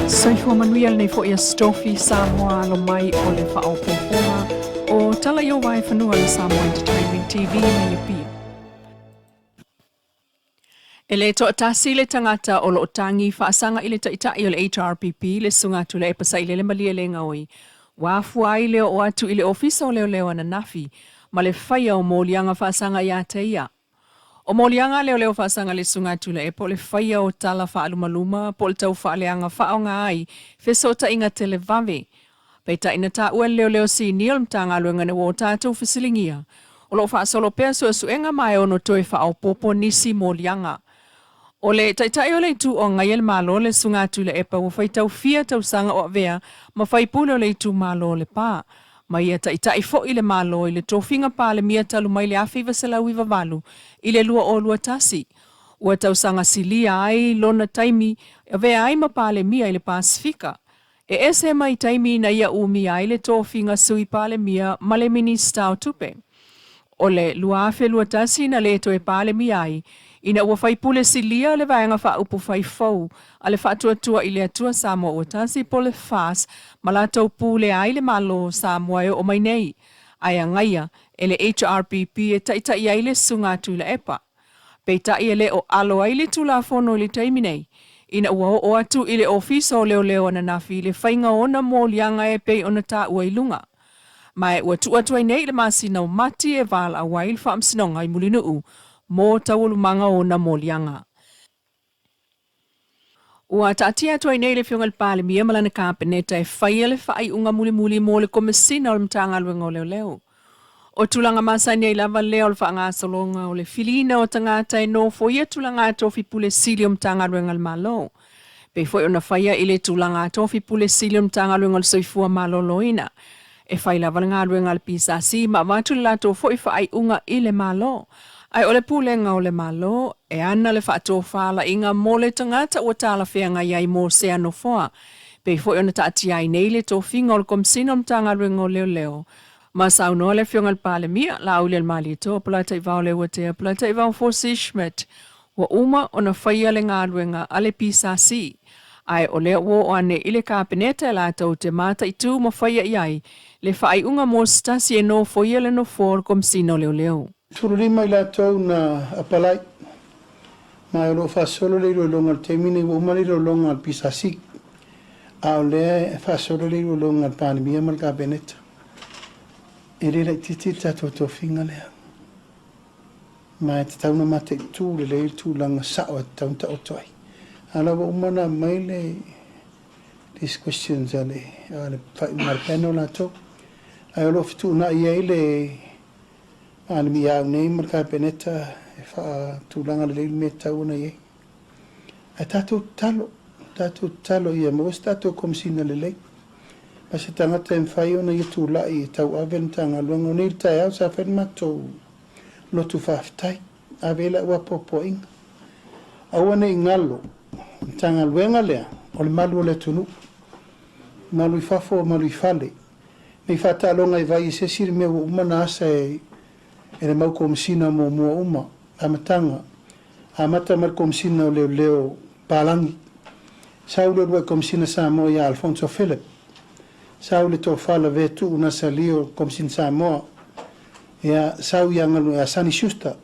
Soifua manuia lenei foi aso Tofi Samoa alo mai o le faaopoopoga o Tala i o Vaefanua le Samoa Entertainment TV mai Apia. E le toatasi le tagata o lo o tagi faasaga i le Taitai o le HRPP, le Susuga Tuilaepa Sailele Malielegaoi, ua afua ai le oo atu i le Ofisa o Leoleo ananafi ma le faia o moliaga faasaga ia te ia. O moliaga a leoleo faasaga i le Susuga Tuilaepa o le faia o tala faalumaluma po o le taufaaleaga faaaoga ai fesootaiga televave Peitai na taua e le leoleo sinia o le Matagaluega ina ua o tatou fesiligia, o lo o faasolo pea suesuega ma e ono toe faaopoopo nisi moliaga. O le Taitai o le Itu o Agaia le Malo le Susuga a Tuilaepa ua faitau fia tausaga o avea ma faipule o le itumalo o Lepa, ma ia taitai foi le Malo i le tofiga Palemia talu mai le 1998 i le 2021. Ua tausaga silia ai lona taimi e avea ai ma Palemia i le Pasefika. E ese mai taimi ina ia umia ai le tofiga Sui Palemia ma le Minisita o Tupe. O le 2021 na le toe Palemia ai, ina ua faipule silia le Vaega Faaupufai fou a le Faatuatua i le Atua Samoa Ua Tasi po o le FAS ma latou pulea ai le Malo o Samoa e oo mai nei, ae agaia e le HRPP e taitai ai le Susuga a Tuilaepa. Peitai e le o alo ai le Tulafono i le taimi nei, ina ua oo atu i le Ofisa o Leoleo ananafi le faiga o ona moliaga e pei ona taua i luga. Ma e ua tuu atu ai nei i le masina o Mati e valaau ai le Faamasinoga i Mulinuu mo taualumaga o ona moliaga. Ua taatia atu ai nei le Afioga i le Palemia ma lana Kapeneta e faia le faaiuga mulimuli mo le Komesina o le Matagaluega o Leoleo. O tulaga masani ai lava lea o le faagasologa o le filiina o tagata e nofoia tulaga tofi Pule Sili o Matagaluega a le Malo. Pei foi ona faia i le tulaga tofi Pule Sili o le Matagaluega o le Soifua Maloloina. E fai lava le galuega a le PSC ma avatu le latou foi faaiuga i le Malo. Ae o le pulega o le Malo e ana le faatofalaiga mo le tagata ua talafeagai ai mo sea nofoa. Pei foi ona taatia ai nei le tofiga o le Komesina o Matagaluega o Leoleo. Ma saunoa le Afioga i le Palemia, Laaulialemalietoa Polataivao Leuatea Polataivao Fosi Schmidt, Ua uma ona faia le galuega a le PSC, ae o lea ua oo ane i le Kapeneta e latou te mataitu ma faia i ai le faaiuga mo se tasi e nofoia le nofoa o le Komesina o Leoleo. 15 i latou na apalai, ma o lo o faasolo le iloiloga i le taimi nei, ua uma le iloiloga a le PSC, a o lea e faasolo le iloiloga a le Palemia ma le Kapeneta. E le laitiiti le tatou tofiga lea. Ma e tatau ona mataitu lelei le tulaga sao e tatau ona taoto ai. A o la ua uma ona aumai le these questions a le a le faaiuga a le panel latou. Ae o lo o fetuunai ai le Palemia au nei ma le Kapeneta e faatulaga lelei le mea e tatau ona i ai. Ae tatou tatalo, tatou tatalo ia maua se tatou Komesina lelei ma se tagata e mafai ona ia tulai e tauave le Matagaluega. O nei i le taeao sa fai le matou lotu faafetai, ave ai lau apoapoaiga. Aua ne i galo, o le Matagaluega lea, o le malu o le atunuu, malu i fafo, malu i fale. Ne i faataaloga i vai e se isi le mea ua uma ona asa e le mau Komesina muamua uma, amataga, amata mai le Komesina o Leoleo Palagi, sau le uluai Komesina Samoa ia Alfonso Philip, sau le Tofa Lavea Tuu Nasalio Komesina Samoa, ia, sau ia Galu, ia Sonny Schuster,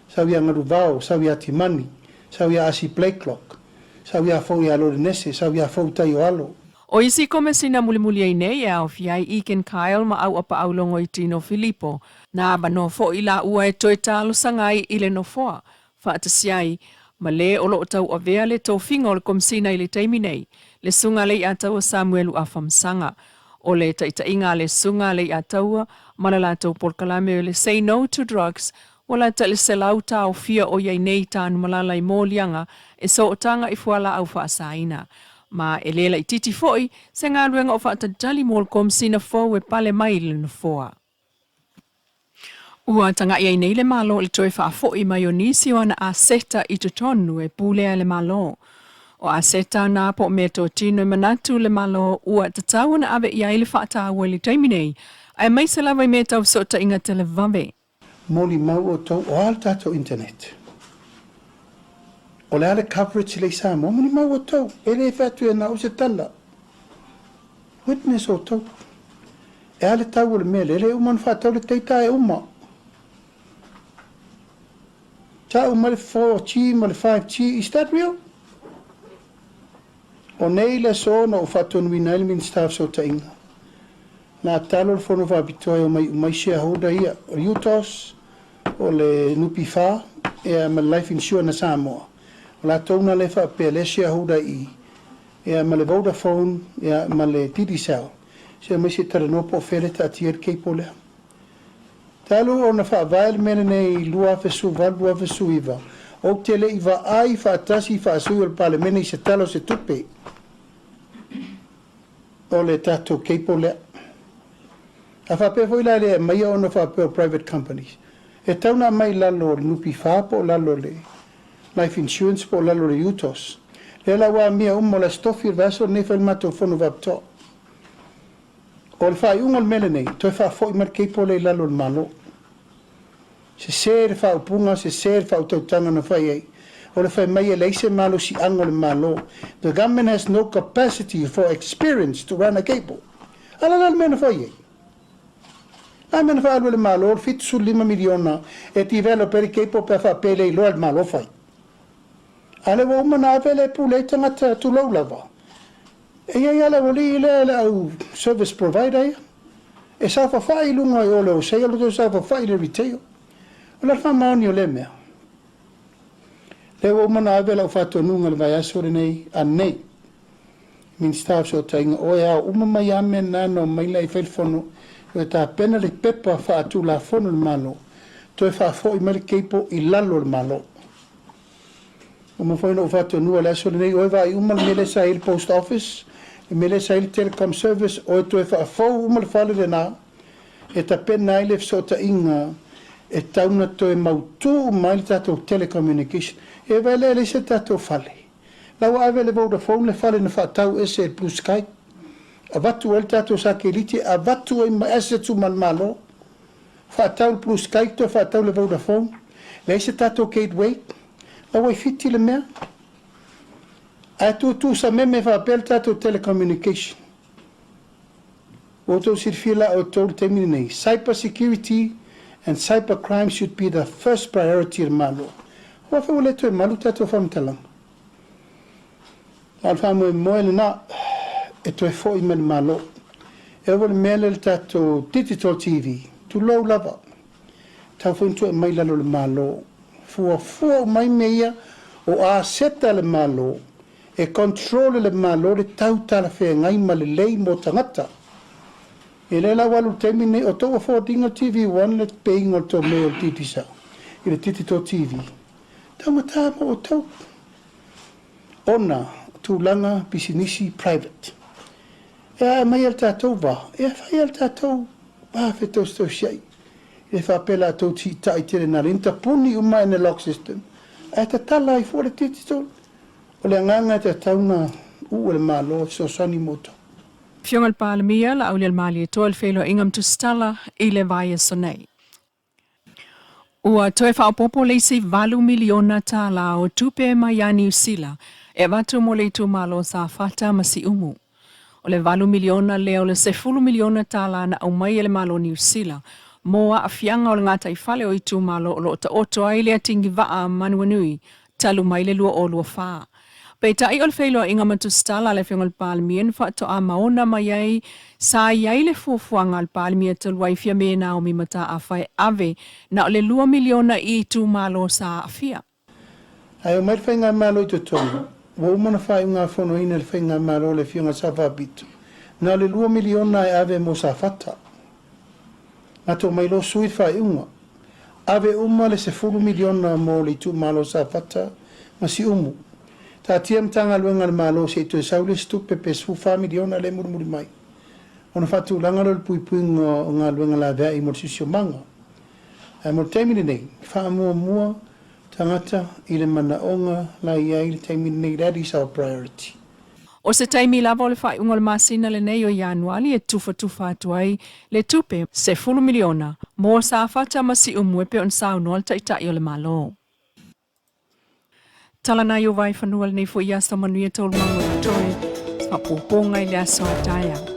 sau ia Galuvao, sau ia Timani, sau ia Asi Blakelock, sau ia Fou ia Lorenese, sau ia Fou Taioalo. O isi Komesina mulimuli ai nei e aofia ai Egan Kyle ma Auapaau Logoitino Filipo, na avanoa foi laua e toe talosaga ai i le nofoa, faatasi ai ma le o lo o tauavea le tofiga o le Komesina i le taimi nei, le Susuga Leiataua Samuelu Afamasaga. O le taitaiga a le Susuga Leiataua ma le latou polokalame o le Say No to Drugs ua lata i le 100 taofia o i ai nei Tanumalala i moliaga e sootaga i fualaau faasaina. Ma e le laitiiti foi se galuega o faatalitali mo le Komesina fou e pale mai i le nofoa. Ua taga'i ai nei le Malo i le toe faafo'i mai o nisi o ana aseta i totonu e pulea e le Malo. O aseta na po o meatotino e manatu le Malo ua tatau ona ave i ai le faataua i le taimi nei, aemaise lava i mea tau fesootaiga televave. Molimau outou o a le tatou internet? O le a le coverage lea i Samoa? Molimau outou, e le fai atu e na o se tala. Witness outou. E a le tau o le mea lea? E le uma ona faatau le data e uma. Tau mai le 4G ma le 5G, is that real? O nei le aso na ou faatonuina ai le Minisita o Fesootaiga, na talo le Fono Faapitoa e omai uma ai shareholder ia, o le UTOS, o le NPF, ia ma le Life Insurance a Samoa. O latou na lea e faapea lea shareholder i i, ia ma le Vodafone, ia ma le Digicel. Se omai se i talanoa po o fea lea e taatia ai le cable lea. Talu ona faavae le mea lenei i 2018, 2019, ou te le i vaai faatasi faasui o le Palemene i se Tala o se Tupe o le tatou cable lea. A faapea foi la e le aumaia ona faapea o private companies, e tatau ona aumai i lalo o le NPF po o lalo o le Life Insurance po o lalo o le UTOS. Lea la ua amia uma o le Aso Tofi o le vaiaso lenei fai le matou fono faapitoa. O le faaiuga o le mea lenei, toe faafoi mai le cable lea i lalo o le Malo. Sese le faaupuga, sese le faautautaga na fai ai. O le fai mai e leai se malosiaga o le Malo. The government has no capacity for experience to run a cable. A la le mea na fai ai? La mea na faaalu e le Malo le $75 miliona e develop ai le cable pe a faapea e le iloa e le Malo fai. A lea ua uma ona ave le pule ai tagata tulou lava. E i ai lava le aualii lea le au service provider ia e saofafai i luga i o le wholesale o toe saofafai i le retail. O le a le faamaoni o lea mea? Lea ua uma ona ave lau faatonuga i le vaiaso lenei anei. Minisita o Fesootaiga, oe e ao uma mai lava mea na na omai la i fai le fono, toe tapena le pepa faatulafono i le Malo, toe faafoi mai le cable i lalo o le Malo. Uma foi ona ou faatonua i le aso lenei, oe vaai uma le mea lea sa i ai le post office, le mea lea sa i ai le telecom service, oe toe faafou uma le fale lena e tapena ai le fesootaiga e tatau ona toe mautu uma ai le tatou telecommunication. E vaai lea e leai se tatou fale. La ua ave e le Vodafone le fale na faatau ese e le Blue Sky, avatu ai le tatou satelite, avatu ai ma assets uma a le Malo, faatau le Blue Sky toe faatau le Vodafone, leai se tatou gateway. La ua i Fiti le mea. Ae tutu sameme faapea le tatou telecommunication. Ua outou silafia la outou le taimi lenei, cyber security and cyber crime should be the first priority a le Malo. Aua foi ua le toe malu tatou faamatalaga. A o le faamoemoe lena e toe foi mai le Malo. E oo le mea lea i le tatou digital TV, tulou lava, tatau foi ona toe aumai i lalo o le Malo. Fuafua uma ai mea ia o aseta a le Malo, e control e le Malo le tau talafeagai ma lelei mo tagata. E lea la ua alu i le taimi lenei, o tou afford ina le TV One le paying o le tou mea o le Digicel i le Digital TV. Taugata mo outou ona tulaga pisinisi private. E ae mai e le tatou va, e fai e le tatou va fetausitausiai. E le faapea latou tiitai tele na le tapuni uma analog system, ae tatala ai fua le digital. O le agaga e tatau ona uu e le Malo e fesoasoani mo outou. Afioga i le Palemia, Laaulialemalietoa i le feiloaiga ma Tusitala i le vaiaso nei. Ua toe faaopoopo le isi $8 miliona o tupe mai ia Niu Sila e avatu mo le itumalo o Safata ma Siumu. O le $8 miliona lea o le $10 miliona na aumai e le Malo Niu Sila mo aafiaga o le gataifale o itumalo o lo o taoto ai le atigivaa manuanui talu mai le 2024. Peitai o le feiloaiga ma Tusitala a le Afioga i le Palemia na faatoa maona mai ai sa i ai le fuafuaga a le Palemia talu ai Fiame Naomi Mataafa e ave na o le $2 miliona i itumalo sa aafia. Ae omai le Faigamalo i totonu, ua uma ona faaiugafonoina e le Faigamalo le Afioga Sa Faapito, na o le $2 miliona e ave mo Safata. Matou omai loa sui le faaiuga, ave uma le $10 miliona mo le itumalo o Safata ma Siumu. Taatia Matagaluega a le Malo se i toe sau le isi tupe pe $14 miliona lea e mulimuli mai, ona faatulaga lea o le puipuiga o galuega laveai mo le siosiomaga. Ae mo le taimi lenei, faamuamua tagata i le manaoga la i ai i le taimi lenei, that is our priority. O se taimi lava o le faaiuga o le masina lenei o Ianuali e tufatufa atu ai le tupe $10 miliona mo Safata ma Siumu e pei ona saunoa le Taitai o le Malo. Tala nai o Vaefanua lenei foi aso manuia taualumaga o totoe, faapuapuaga i le aso a taeao.